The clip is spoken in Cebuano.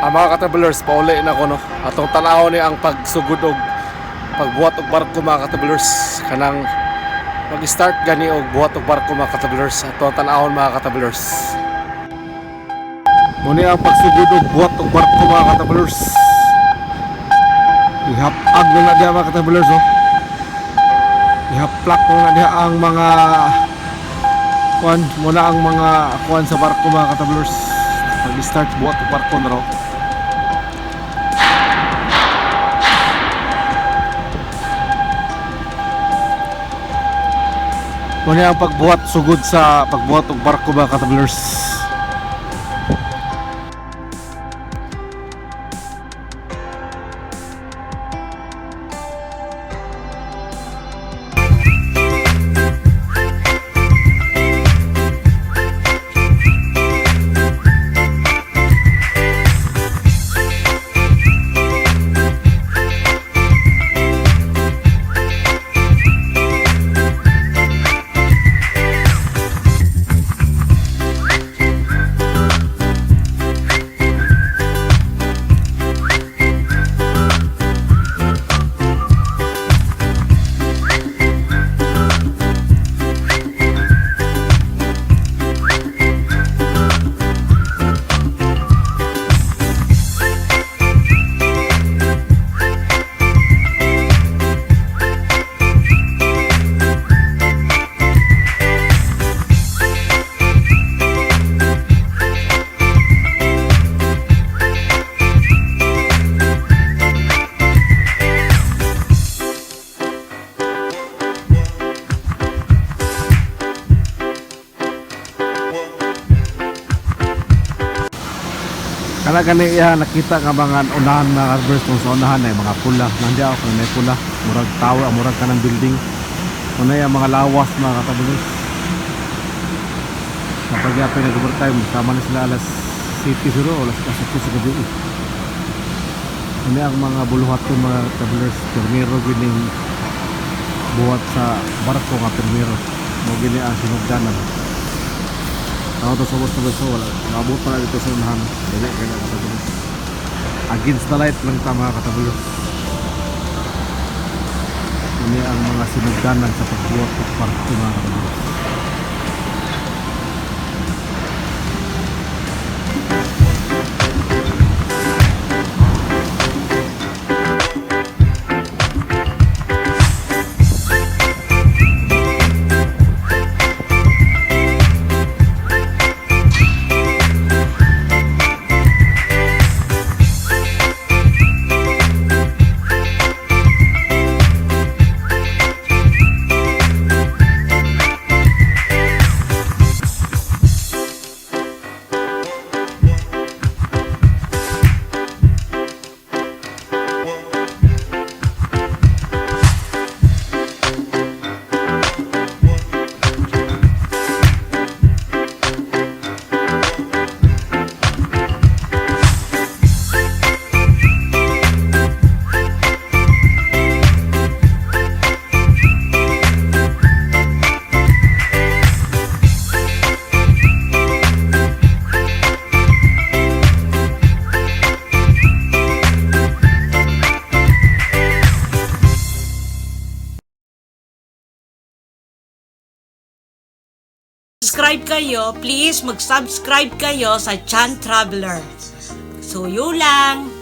Ang mga ka-travelers, pauli na ko, no. Atong tanaw ni ang pagsugod og pagbuhat og barko, mga ka-travelers. Kanang mag-start gani og buhat og barko, mga ka-travelers. Ato tanawon, mga ka-travelers. Muni ang pagsugod og buhat og barko, mga ka-travelers. Ihapag na na diha, mga ka-travelers, oh. Ihaplak na na diha ang mga kuan muna, ang mga kuan sa barko, mga ka-travelers. Pag-start buhat og barko na raw. Muna ang pagbuhat, sugod sa pagbuhat og barko, mga ka-travelers. Kana gani iya nakita nga mga unahan, mga ka-travelers, kung sa unahan ay mga pula. Nandiya ako may pula. Murag tower, murag kanang building. Una ang mga lawas, mga ka-travelers. Kapag yapay nag-overtime, sama na sila alas city siguro o alas 8 sa gabi. Una ang mga buluhaton, mga travelers, pirmiro gining buhat sa barko nga pirmiro. Mo gini ang sinugdanan. Ako to sa bus na wala. Naabot pa na dito sa unahan. Dili kaya na, ka-travelers. Against the light lang ta, mga ka-travelers. Ini ang mga sinugdanan sa pagbuhat ng barko, mga ka-travelers. Subscribe kayo, please mag-subscribe kayo sa Chan Traveler. So, yun lang.